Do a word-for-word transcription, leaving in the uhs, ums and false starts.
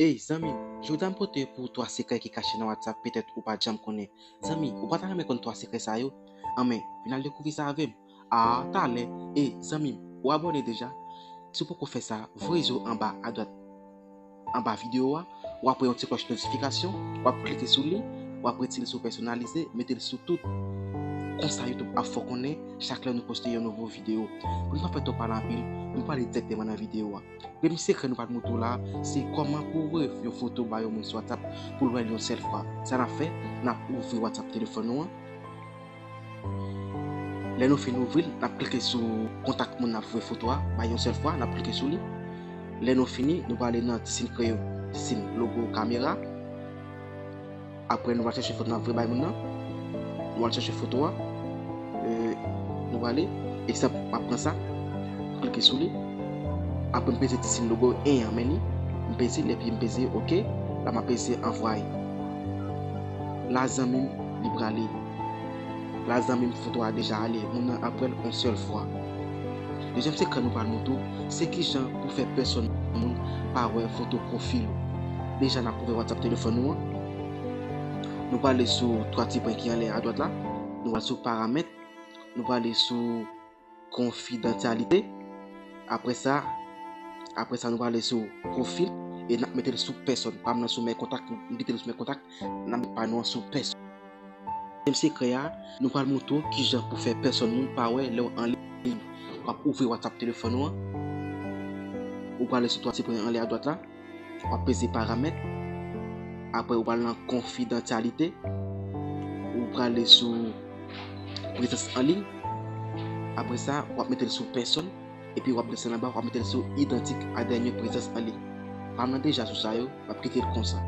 Ey, zanmi m, jodi a m pote pou ou twa sekrè ki kache nan WhatsApp, petèt ou pa t janm konnen. Zanmi, ou pa ta renmen konn twa sekrè sa yo? Anben, vin al dekouvri sa avè m. A, talè. Ey, zanmi m, ou abòne deja? Si w poko fè sa, voye je w anba adwat, anba videyo a, w ap wè yon ti klòch notifikasyon, w ap klike sou li, w ap retire l sou pèsonalize, mete l sou tout. Konsa YouTube ap fè w konnen chak lè nou poste yon nouvo videyo. Pou n pa fè twòp pale anpil, nou prale dirèkteman nan videyo a. Premye sekrè nou pral montre w la, se kòman pou w voye yon foto ba yon moun sou WhatsApp pou l wè l yon sèl fwa. Sa n ap fè, n ap ouvri WhatsApp telefòn nou an. Lè nou fin ouvri l, n ap klike sou kontak moun n ap voye foto a bay yon sèl fwa, n ap klike sou li. Lè nou fini, nou prale nan ti siy kreyon, ti siy logo kamera. Apre, nou pral chèche foto n ap voye bay moun nan. Nou al chèche foto a. E, nou prale. Egzanp, m ap pran sa. Klike sou li. Apre, m peze ti siy logo en an, men li. M peze l, epi m peze oke. La, m ap peze anvwaye. La, zanmi m, li prale. La, zanmi m, foto a deja ale. Moun nan ap wè l yon sèl fwa. Dezyèm sekrè nou pral montre w, se kijan pou fè pèsonn moun pa wè foto pwofil ou. Deja, n ap ouvè WhatsApp telefòn nou an. Nou prale sou twa ti pwen ki anlè adwat la. Nou prale sou paramèt. Nou prale sou konfidansyalite. Apre sa, apre sa, nou prale sou pwofil e n ap mete l sou pèsonn. Pa m nan sou men kontak, m kite l sou men kontak, n ap met pa nou an sou pèsonn. Dezyèm sekrè a, nou pral montre w kijan pou fè pèsonn moun pa wè lè w anliy. W ap ouvri WhatsApp telefòn ou an. Ou prale sou twa ti pwen anlè adwat la. W ap peze paramèt. Apre, ou pral nan konfidansyalite. Ou prale sou prezans an liy. Apre sa, w ap mete l sou pèsonn. Epi w ap desann anba, w ap mete l sou idantik a dènye prezans an liy. Pa m nan deja sou sa yo, m ap kite l konsa.